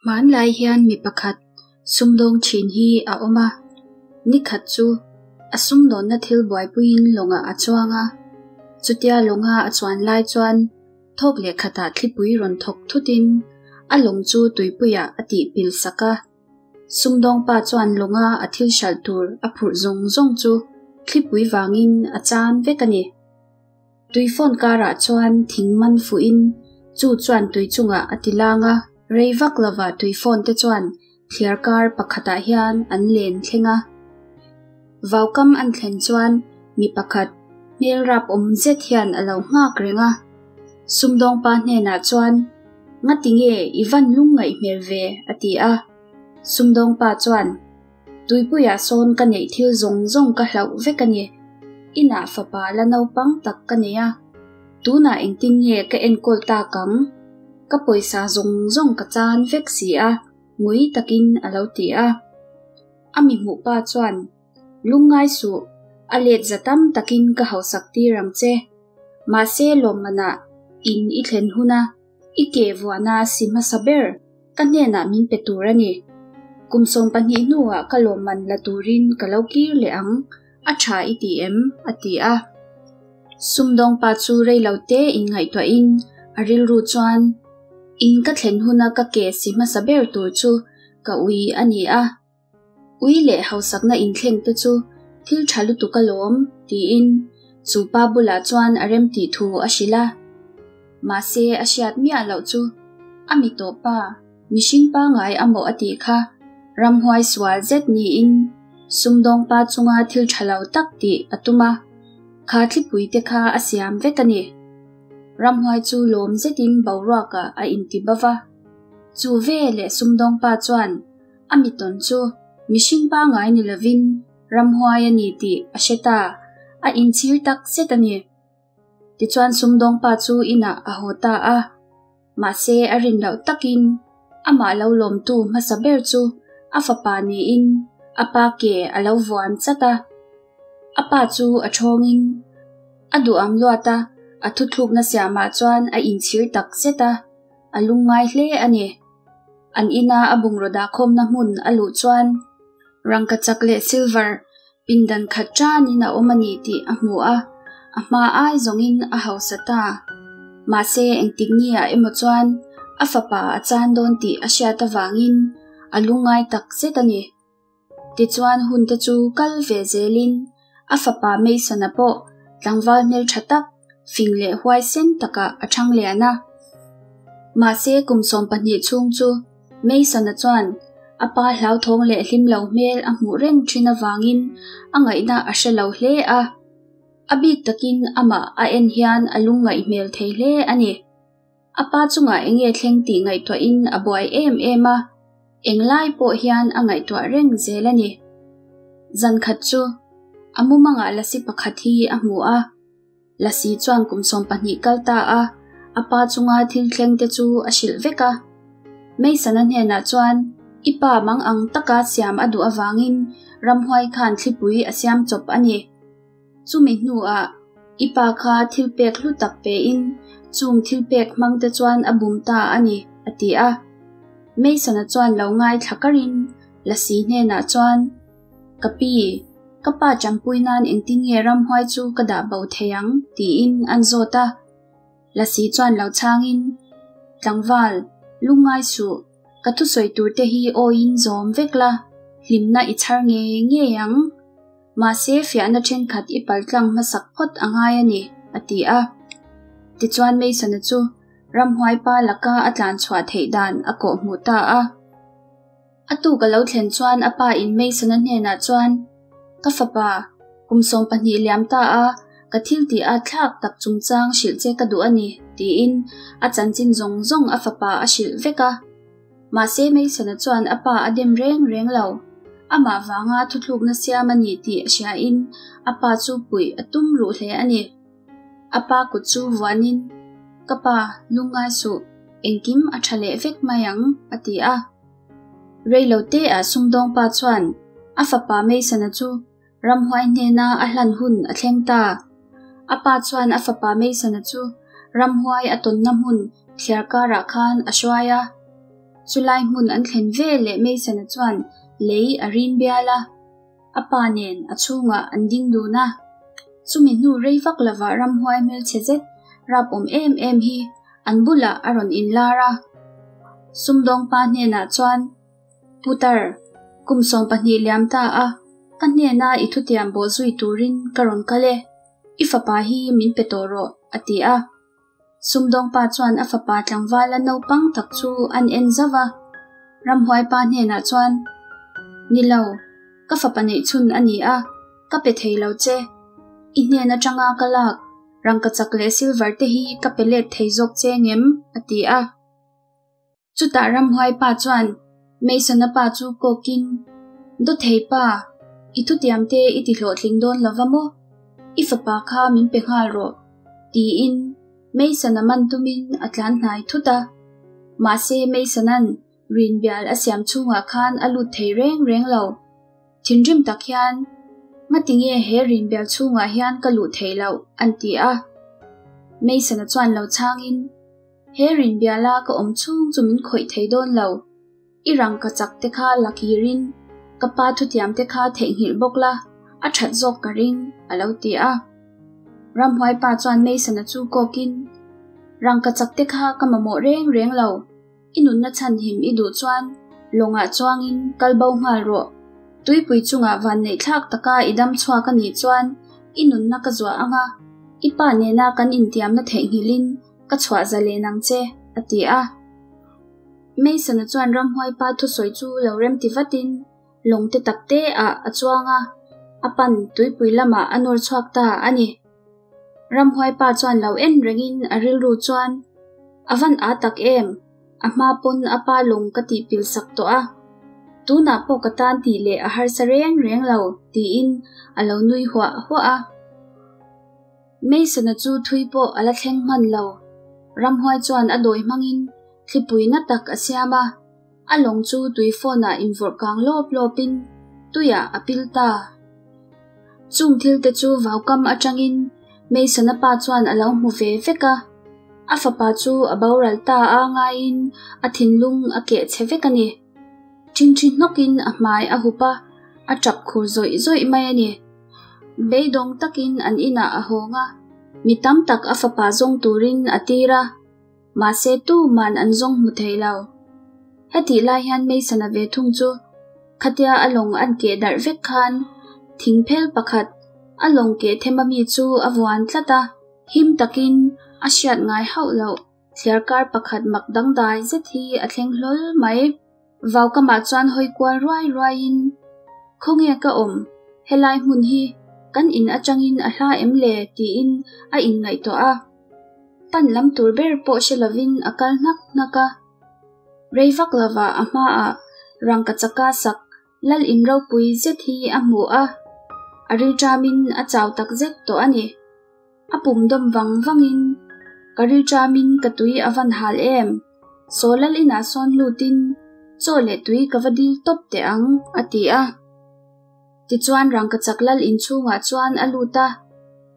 Hmanlai hian mi pakhat sumdawng thin hi a awm a, nikhat chu a sumdawnna thil buaipuiin lawngah a chuang a, chutia lawnga a chuan lai chuan thawk leh khatah thlipui rawn thawk thutin a lawng chu tuipuiah a tih pil sak a. Sumdawng pa chuan lawnga a thil hralh tur a phurh zawng zawng chu thlipui vangin a chan vek a ni. Tui phone karah chuan thing man fuhin chu chuan tui chungah a ti lang a, rei vak lovah tui phone te chuan thliar kar pakhatah hian an len thleng a. Vaukam an thlen chuan mi pakhat hmel rap awm zet hian a lo nghak reng a. Sumdawng pa hnenah chuan, Ngati nge i van lung ngaih hmel ve? a ti a. Sumdawng pa chuan, Tuipuiah sawn ka neih thil zawng zawng ka hlauh vek a ni. Inah fapa la naupang tak ka nei a. Tunah engtin nge ka enkawl tak ang? Ka pawisa zawng zawng ka chan vek si a, ngui takin a lo ti a. A mi hmuh pa chuan, Lungngai suh, a let za tam takin ka hausak tir ang che. Mahse lawmmanah in i thlen huna i ke vuahna si hmasa ber ka hnenah min pe tur a ni. Kum 12 hnuah ka lawmman la turin ka lo kir leh ang, a tha i ti em? a ti a. Sumdawng pa chu rei lo te inngaihtuahin a rilru chuan, In ka thlen huna ka ke si hmasa ber tur chu ka ui a ni a. Ui leh hausakna inthleng te chu thil tha lutuk alawm, tiin chu pa bulah chuan a remtih thu a hrilh a. Mahse a hriat miah loh chu a mi tawh pa, mihring pangai a maw a tih kha ramhuai sual zet niin sumdawng pa chunga thil tha lo tak tih a tum a, kha thlipui te kha a siam vek a ni. Ramhuai chu lawm zetin boruakah a inti bava. Chu ve leh sumdawng pa chuan A mi tawn chu mihring pangai ni lovin ramhuai a ni tih a hre ta, a inchhir tak zet a ni. Tichuan sumdawng pa chu inah a haw ta a, mahse a rin loh takin amah lo lawmtu hmasa ber chu a fapa niin a pa ke a lo vuan chat a. A pa chu a thawngin a duham luat a, a thuthlukna siamah chuan a inchhir tak zet a, a lungngai hle a ni. An ina a bungraw dahkhawmna hmun a luh chuan rangkachak leh silver pindan khat tanin a awm a ni tih a hmu a, a hma ai zawngin a hausa ta. Mahse engtik niah emaw chuan a fapa a chan dawn tih a hriat avangin a lungngai tak zet a ni. Tichuan hun te chu kal ve zelin a fapa Mason-a pawh tlangval hmeltha tak, fing leh huaisen takah a thang lian a. Mahse kum 12 chhung chu Mason-a chuan a pa hlauthawng leh hlim lo hmel a hmuh reng thin avangin a ngaihna a hre lo hle a. A bik takin amah a en hian a lungngaih hmel thei hle a ni. A pa chungah eng nge thleng tih ngaihtuahin a buai em em a, englai pawh hian a ngaihtuah reng zel a ni. Zan khat chu a mumangah lasi pakhat hi a hmu a, lasi chuan kum 12 kal ta a, a pa chunga thil thleng te chu a hrilh vek a. Mason-a hnenah chuan i pa mang ang taka siam a duh avangin ramhuai khan thlipui a siam chawp a ni. Chumi hnuah i pa kha thil pek hlu tak pein chung thil pek hmang te chuan a bum ta a ni, a ti a. Mason-a chuan lo ngaithla karin Lasi hnenah chuan, Ka pi, ka pa champui nan engtin nge ramhuai chu ka dah bo thei ang? tiin an zawt a. Lasi chuan lo chhangin, Tlangval, lungngai suh, ka thusawi tur te hi awiin zawm vek la, hlimna i chhar ngei ngei ang. Mahse fiahna thenkhat i paltlang hmasak phawt a ngai a ni, a ti a. Tichuan Mason-a chu ramhuai pa laka a tlan chhuah theih dan a kawh hmuh ta a. A tuk a lo thlen chuan a pa in Mason-a hnenah chuan, Ka fapa, kum 12 liam ta a, ka thil tih a thlak tak chungchang hrilh che ka duh a ni, tiin a chanchin zawng zawng a fapa a hrilh vek a. Mahse Mason-a chuan a pa a dem reng reng lo. Amah vanga thuthlukna siam a ni tih a hriain a pa chu puih a tum ruh hle a ni. A pa kut chu vuanin, Ka pa, lungngai suh, engkim a tha leh vek mai ang, a ti a. Reilote ah sumdawng pa chuan a fapa Mason-a chu ramhuai hnena a hlan hun a thleng ta. A pa chuan a fapa Mason-a chu ramhuai a tawnna hmun thliar karah khan a hruai a. Chulai hmun an thlen veleh Mason-a chuan lei a rin bial a, a pa nen a chhungah an ding dun a. Chumi hnu rei vak lovah ramhuai hmelchhe zet rap awm em em hi an bulah a rawn inlar a. Sumdawng pa hnenah chuan, Putar, kum 12 liam ta a, ka hnena i thutiam bawh zui turin ka rawn kal e. I fapa hi min pe tawh rawh, a ti a. Sumdawng pa chuan a fapa tlangvala naupang tak chu an en zauh a. Ramhuai pa hnenah chuan, Ni lo, ka fapa neihchhun a ni a, ka pe thei lo che. I hnen atanga ka lak rangkachak leh silver te hi ka pe let thei zawk che ngem? a ti a. Chutah ramhuai pa chuan Mason-a pa chu kawkin, Dawthei pa, i thutiam te i ti hlawhtling dawn lo va maw? I fapa kha min pe nghal rawh, tiin Mason-a man tumin a tlan hnai thut a. Mahse Mason-a'n rin bial a siam chhungah khan a lut thei reng reng lo. Thinrim tak hian, Ngatinge he rin bial chhungah hian ka luh theih loh? an ti a. Mason-a chuan lo chhangin, He rinbiala ka awm chhung chu min khawih thei dawn lo. I rangkachak te kha la kirin ka pa thutiam te kha theihnghilh bawk la, a that zawk ka ring, a lo ti a. Ramhuai pa chuan Mason-a chu kawkin, Rangkachak te kha ka mamawh reng reng lo. I nunna chhanhim i duh chuan lawngah chuangin kal bo nghal rawh. Tuipui chungah vanneih thlak taka i dam chhuak a nih chuan i nunna ka zuah ang a, i pa nena kan intiamna theihnghilhin ka chhuah zalen ang che, a ti a. Mason-a chuan ramhuai pa thusawi chu lo remti vatin lawng te tak te ah a chuang a, a pan tuipui lamah a nawr chhuak ta a ni. Ramhuai pa chuan lo en rengin a rilru chuan, A van â tak em? A hma pawn a pa lawng ka tih pil sak tawh a, tunah pawh ka tan tih leh a harsa reng reng lo, tiin a lo nui huah huah a. Mason-a chu thui pawh a la thleng hman lo. Ramhuai chuan a dawi hmangin thlipui na tak a siam a, a lawng chu tui phone-ah invawrh kang lawp lawpin tuiah a pil ta. Chung thil te chu vaukam atangin Mason-a pa chuan a lo hmu ve vek a, a fapa chu a boral ta a ngaiin a thinlung a keh chhe vek a ni. Ṭhinṭhi hnawkin a hmai a hup a, a ṭap khur zawih zawih mai a ni. Beidawng takin an inah a hawng a, mi tam tak a fapa zawng turin a tir a, mahse tuman an zawng hmu thei lo. Hetih lai hian Mason-a ve thung chu khatia a lawng an keh darh vek khan thingphel pakhat a lawng keh them ami chu a vuan tlat a, him takin a hriat ngai hauh loh. Thliarkar pakhat mak dangdai zet hi a thleng hlawl mai. Vaukamah chuan hawi kual ruai ruaiin, Khawnge ka awm? Helai hmun hi kan in atangin a hla em le? tiin a inngaihtuah a. Pan lam tur ber pawh hre lovin a kal hnak hnak a. Rei vak lovah a hmaah rangkachaka sak Lal in ropui zet hi a hmu a, a rilṭamin a chau tak zet tawh a ni. A pum dawm vang vangin, Ka rilṭamin ka tui a van hal em? Saw lal inah sawn lutin chaw leh tui ka va dil tawp teh ang, a ti a. Tichuan rangkachak lal inchhungah chuan a lut a,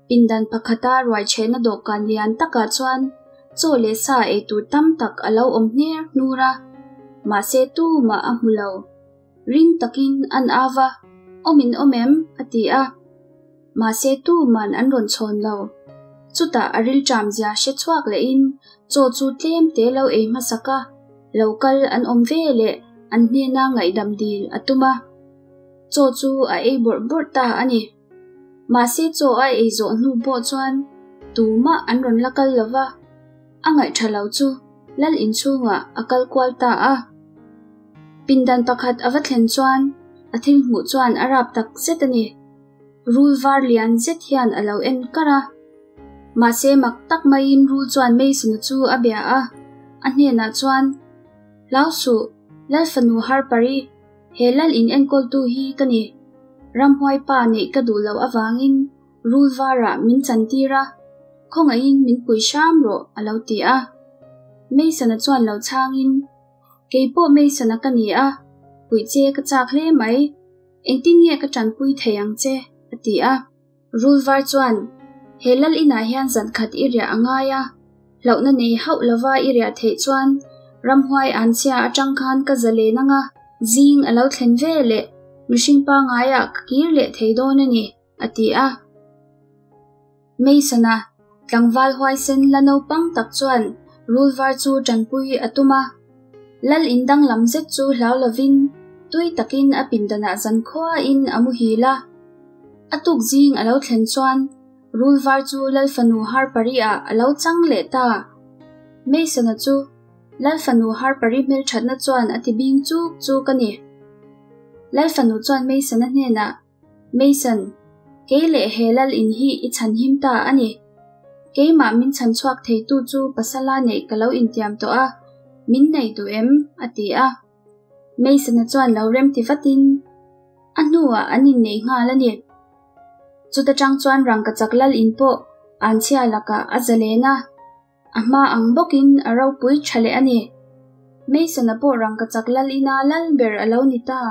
pindan pakhata ruaichhehna dawhkan lian takah chuan chaw leh sa ei tur tam tak a lo awm hner hnur a, mahse tumah a hmu lo. Ring takin an au va, Awm in awm em? a ti a. Mahse tuman an rawn chhawn lo. Chutah a rilṭam zia hre chhuak lehin chaw chu tlem te lo ei hmasak a, lo kal an awm ve leh an hnena ngaihdam dil a tum a. Chaw chu a ei bawrh bawrh ta a ni. Mahse chaw a ei zawh hnu pawh chuan tumah an rawn la kal lo va, a ngaihṭha lo chu lal inchhungah a kal kual ta a. Pindan pakhat a va thlen chuan a thil hmuh chuan a rap tak zet a ni. Rul var lian zet hian a lo en kar a. Mahse mak tak maiin rul chuan Mason-a chu a bia a, a hnenah chuan, Hlau suh, Lal fanu Harper-i, he lal in enkawltu hi ka ni. Ramhuai pa neih ka duh loh avangin rul varah min chantir a, khawngaihin min pui hram rawh, a lo ti a. Mason-a chuan lo chhangin, Kei pawh Mason-a ka ni a, puih che ka chak hle mai. Engtin nge ka tanpui thei ang che? a ti a. Rulvar chuan, He lal inah hian zan khat i riah a ngai a, hlauhna nei hauh lova i riah theih chuan Ramhuai anchhia atang khan ka zalen anga zing a lo thlen ve leh mihring pangaiah ka kir leh thei dawn a ni, a ti a. Mason-a tlangval huaisen la naupang tak chuan rul var chu tanpui a tum a. Lal in danglam zet chu hlau lovin tui takin a pindanah zankhuain a muhil a. A tuk zing a lo thlen chuan rul var chu Lal fanu Harper-i-ah a lo chang leh ta. Mason-a chu Lal fanu Harper-i hmelthatna chuan a ti bing chuk chuk a ni. Lal fanu chuan Mason-a hnenah, Mason, kei leh he lal in hi i chhan him ta a ni. Keimah min chhan chhuak theitu chu pasala neih ka lo intiam tawh a, min nei duh em? a ti a. Mason-a chuan lo rem ti vatin a hnuah an innei nghal a ni. Chuta tang chuan rangkachak lal in pawh anchhia lakah a zalen a, a hma ang bawkin a ropui tha leh a ni. Mason-a pawh rangkachak lal ina lal ber a lo ni ta.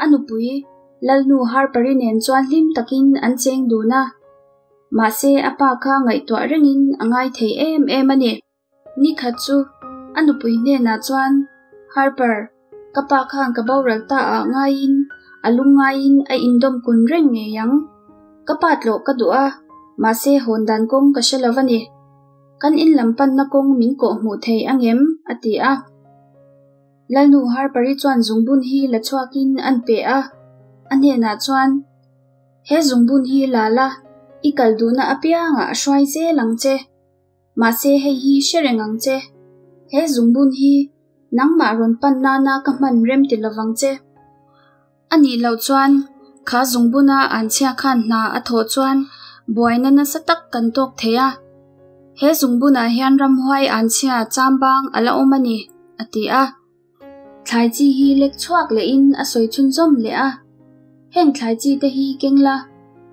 A nupui, Lalnu Harper-i nen chuan hlim takin an cheng dun a. Mahse a pa kha ngaihtuah rengin a ngai thei em em a ni. Nikhat chu a nupui hnenah chuan, Harper, ka pa khan ka boral ta ah ngaiin a lung ngaiin a indawm kun reng ngei ang. Ka pa tlawh ka duh a, mahse hawn dan kawng ka hre lo a ni. Kan in lam panna kawng min kawh hmuh thei angem? a ti a. Lalnu Harper-i chuan zungbun hi la chhuakin an pe a, a hnenah chuan, He zungbun hi la la, i kal duhna apiangah a hruai zel ang che. Mahse hei hi hre reng ang che. He zungbun hi nangmah rawn pan nana ka hman rem ti lovang che. A nih loh chuan kha zungbuna an chhia khan hna a thawh chuan buaina nasa tak kan tawk thei a. He zungbunah hian ramhuai an chhia chambang a la awm a ni, a ti a. Thlai chi hi lek chhuak lehin a sawi chhunzawm leh a. Heng thlai chi te hi keng la,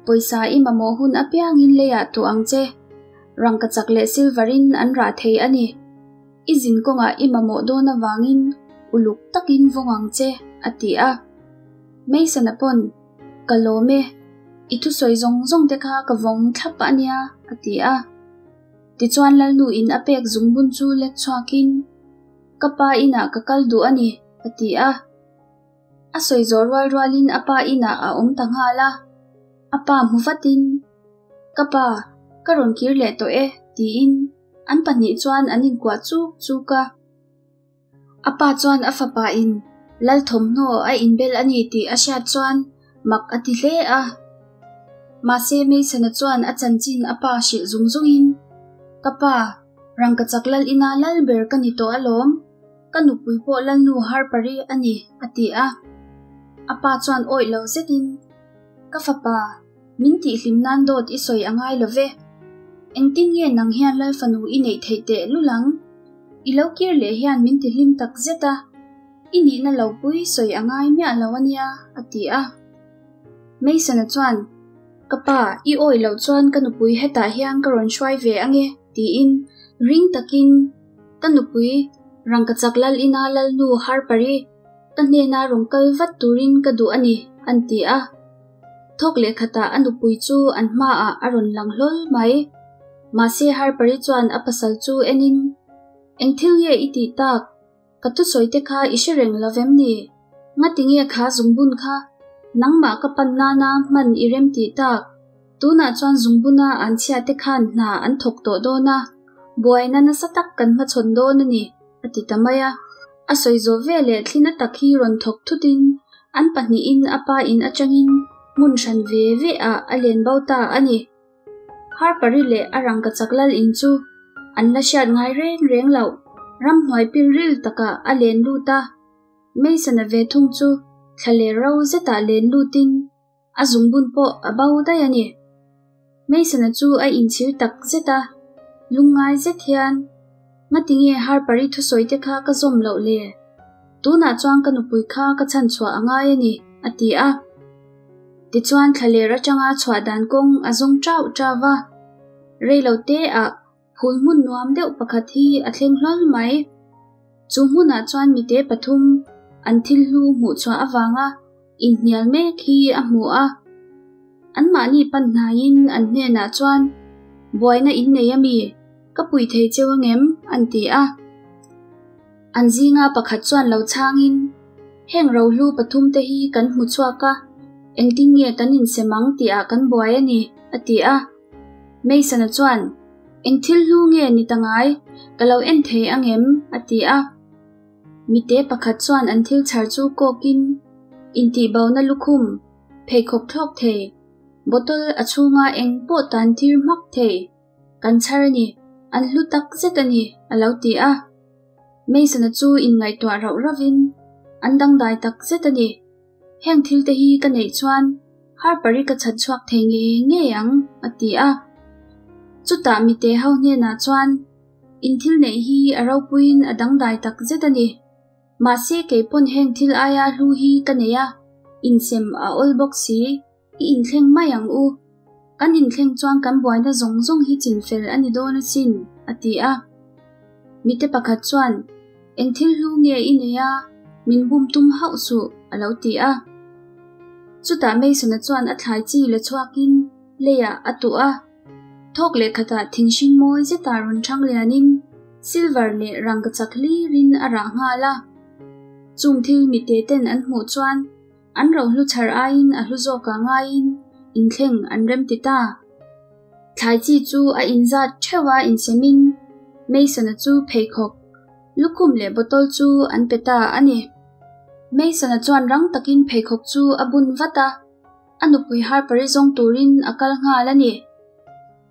pawisa i mamawh hun apiangin leiah tuah ang che. Rangkachak leh silver in an rah thei a ni. I zin kawngah i mamawh dawn avangin uluk takin vawng ang che, a ti a. Mason-a pawn, Ka lawm e, i thusawi zawng zawng te kha ka vawng thlap a nia, a ti a. Tichuan Lalnu in a pek zungbun chu lek chhuakin, Ka pa inah ka kal duh a ni, a ti a. A sawi zawh rual rualin a pa inah a awm ta nghal a. A pa hmu vatin, Ka pa, ka rawn kir leh tawh e, tiin an pahnih chuan an inkuah chuk chuk a. A pa chuan a fapa in lal thawmhnaw a inbel a ni tih a hriat chuan mak a ti hle a. Mahse Mason-a chuan a chanchin a pa hrilh zung zungin, Ka pa, Rangkachak lal ina lal ber ka ni tawh alawm, ka nupui pawh Lalnu Harper-i a ni, a ti a. A pa chuan awih lo zetin, Ka fapa, min tihhlim nan dawt i sawi a ngai lo ve. Engtin nge nang hian lal fanu i neih theih teh lul ang? I lo kir leh hian min tihlim tak zet a, i nihna lo pui sawi a ngai miah lo a nia, a ti a. Mason-a chuan, Ka pa, i awih loh chuan ka nupui hetah hian ka rawn hruai ve ange, tiin ring takin ka nupui Rangkachak lal ina lalnu Harper-i ka hnena rawn kal vat turin ka duh a ni, an ti a. Thawk leh khatah a nupui chu an hmaah a rawn lang hlawl mai. Mahse Harper-i chuan a pasal chu enin, Eng thil nge i tih tak? Ka thusawi te kha i hre reng lo vem ni? Ngati nge kha zungbun kha nangmah ka pan nana hman i rem tih tak? Tunah chuan zungbuna an chhia te khan hna an thawk tawh dawn a, buaina nasa tak kan hmachhawn dawn a ni, a ti ta mai a. A sawi zawh veleh thlina tak hi rawn thawk thutin an pahnihin a pa in atangin hmun hran ve ve ah a len bo ta a ni. Harper-i leh a rangkachak lal in chu an la hriat ngai reng reng loh ramhnuai pilril takah a len lut a. Mason-a ve thung chu thla leh ro zetah len lutin a zungbun pawh a bo daih a ni. Mason-a chu a inchhir tak zet a, lungngai zet hian, Ngatinge Harper-i thusawi te kha ka zawm loh le? Tunah chuan ka nupui kha ka chhanchhuah a ngai a ni, a ti a. Tichuan thlaler atanga chhuah dan kawng a zawng chauh chauh va, reilo te ah phul hmun nuam deuh pakhat hi a thleng hlawl mai. Chu hmunah chuan mite pathum an thil hlu hmuh chhuah avanga inhnial mek hi a hmu a. Anmahni pan hnaiin an hnenah chuan, Buaina in nei ami? Ka pui thei cheu angem? an ti a. An zinga pakhat chuan lo chhangin, Heng rohlu pathumte hi kan hmu chhuak a, engtin nge kan insem ang tihah kan buai a ni, a ti a. Mason-a chuan, Eng thil hlu nge ni ta ngai, ka lo en thei ang em? a ti a. Mite pakhat chuan an thil chhar chu kawkin, Intihbona lukhum, pheikhawk thlawk thei, bottle a chhunga eng pawh tan tir hmak thei, kan chhar a ni, an hlu tak zet a ni, a lo ti a. Mason-a chu inngaihtuah rauh rauhin, An dangdai tak zet a ni. Heng thil te hi ka neih chuan Harper-i ka chhat chhuak thei ngei ngei ang, a ti a. Chutah mite ho hnenah chuan, In thil neih hi a ropuiin a dangdai tak zet a ni. Mahse kei pawn heng thil aia hlu hi ka nei a, insem a awl bawk si, i inthleng mai ang u. Kan inthleng chuan kan buaina zawng zawng hi chinfel a ni dawn asin, a ti a. Mite pakhat chuan, Eng thil hlu nge i nei a, min bum tum hauh suh, a lo ti a. Chutah Mason-a chuan a thlai chi la chhuakin leiah a tuh a. Thawk leh khatah thing hring mawi zetah rawn ṭhang lianin silver leh rangkachak hlirin a rah nghal a. Chung thil mite ten an hmuh chuan an rohlu chhar aiin a hlu zawkah ngaiin inthleng an rem ti ta. Thlai chi chu a inzat theuh a insemin Mason-a chu pheikhawk, lukhum leh bottle chu an pe ta a ni. Mason-a chuan rang takin pheikhawk chu a bun vat a, a nupui Harper-i zawng turin a kal nghal a ni.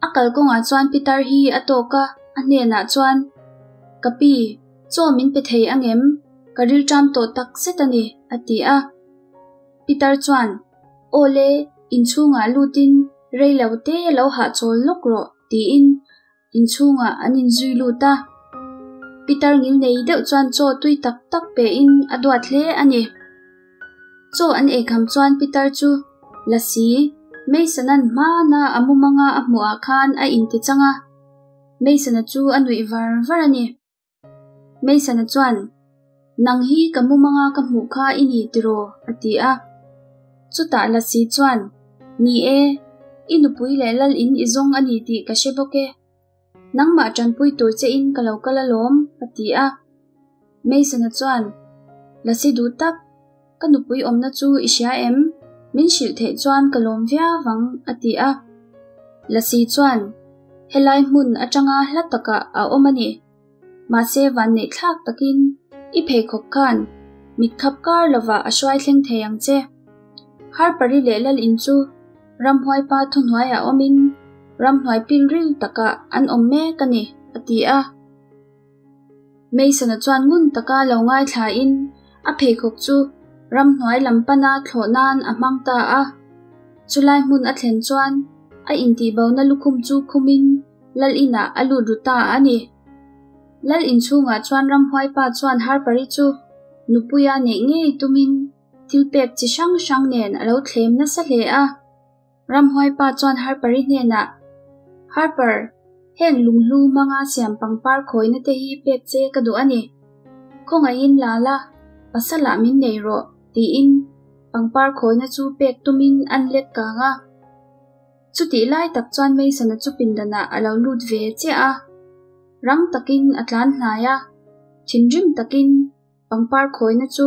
A kalkawngah chuan Pitar hi a tawk a, a hnenah chuan, Ka pi, chaw min pe thei angem? Ka rilṭam tawh tak zet a ni, a ti a. Pitar chuan, Aw le, inchhungah lutin rei lo te lo hahchawl lawk rawh, tiin inchhungah an inzui lut a. Pitar ngil nei deuh chuan chaw tui tak tak pein a duat hle a ni. Chaw an eikham chuan Pitar chu Lasi, Mason-a'n hmana a mumanga a hmuhah khan a inti chang a. Mason-a chu a nuih var var a ni. Mason-a chuan, Nang hi ka mumanga ka hmuh kha i ni tiraw? a ti a. Chutah Lasi chuan, Ni e, i nupui leh lal in i zawng a ni tih ka hre bawk e. Nangmah tanpui tur che in ka lo kal alawm, a ti a. Mason-a chuan, Lasi duh tak, ka nupui awmna chu i hria em? Min hrilh theih chuan ka lawm viau ang, a ti a. Lasi chuan, Helai hmun atanga hla takah a awm a ni. Mahse vanneih thlak takin i pheikhawk khan mitkhap kar lovah a hruai thleng thei ang che. Harpari leh Lal in chu ramhuai pa thuhnuaiah awmin ramhnuai pilril takah an awm mek a ni, a ti a. Mason-a chuan ngun taka lo ngaithlain a pheikhawk chu ramhnuai lam pana thlawh nan a hmang ta a. Chulai hmun a thlen chuan a intihbona lukhum chu khumin Lal inah a lut ru ta a ni. Lal inchhungah chuan ramhuai pa chuan Harper-i chu nupuia neih ngei tumin thil pek chi hrang hrang nen a lo thlem nasa hle a. Ramhuai pa chuan Harper-i hnenah, Harper, heng lunghlu hmanga siam pangpar khawina te hi pek che ka duh a ni. Khawngaihin la la, pasalah min nei rawh, tiin pangpar khawina chu pek tumin an let kang a. Chutih lai tak chuan Mason-a chu pindanah a lo lut ve chiah a, rang takin a tlan hnai a, thinrim takin pangpar khawina chu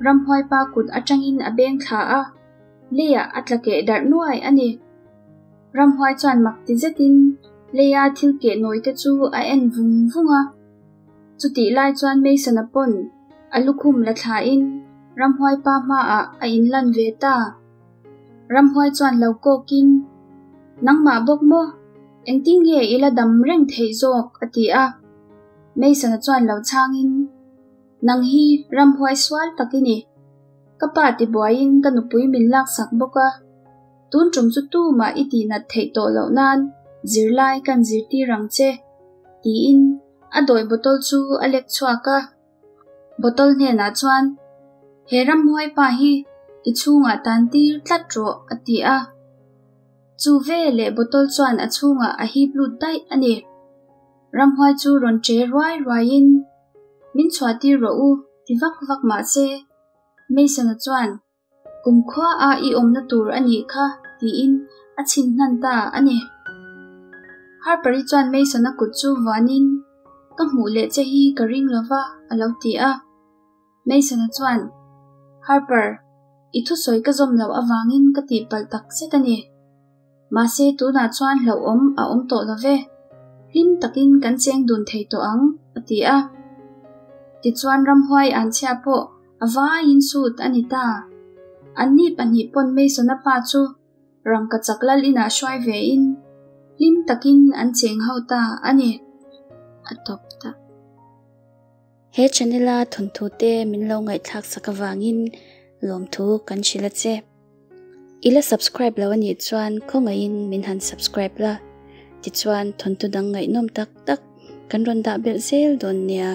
ramhuai pa kut atangin a beng thla a, leiah a tla keh darh nuai a ni. Ramhuai chuan mak ti zetin leia thil keh nawi te chu a en vung vung a. Chutih lai chuan Mason-a pawn a lukhum la thlain ramhuai pa hmaah a inlan ve ta. Ramhuai chuan lo kawkin, Nangmah bawk maw? Engtin nge i la dam reng theih zawk? a ti a. Mason-a chuan lo chhangin, Nang hi ramhuai sual tak i ni. Ka pa tibuaiin ka nupui min laksak bawk a. Tun tum chu tumah i tihnat theih tawh loh nan zirlai kan zirtir ang che, tiin a dawi bottle chu a lek chhuak a. Bottle hnenah chuan, He ramhuai pa hi i chhungah tan tir tlat rawh, a ti a. Chu ve leh bottle chuan a chhungah a hip lut daih a ni. Ramhuai chu rawn che ruai ruaiin, Min chhuah tir rawh u, ti vak vak mah se, Mason-a chuan, Kumkhua a i awmna tur a nih kha, tiin a chhin hnan ta a ni. Harper-i chuan Mason-a kut chu vuanin, Ka hmuh leh che hi ka ring lo va, a lo ti a. Mason-a chuan, Harper, i thusawi ka zawm loh avangin ka tihpalh tak zet a ni. Mahse tunah chuan hlauhawm a awm tawh lo ve. Hlim takin kan cheng dun thei tawh ang, a ti a. Tichuan ramhuai anchhia pawh a vaiin sut a ni ta. Anni pahnih pawn Mason-a pa chu rangkachak lal inah hruai vein hlim takin an cheng ho ta a ni. A tawp ta. He channel a thawnthu te min lo ngaihthlak sak avangin lawmthu kan hrilh a che. I la subscribe lo anih chuan khawngaihin min han subscribe la, tichuan thawnthu dang ngaihnawm tak tak kan rawn dah belh zel dawn nia.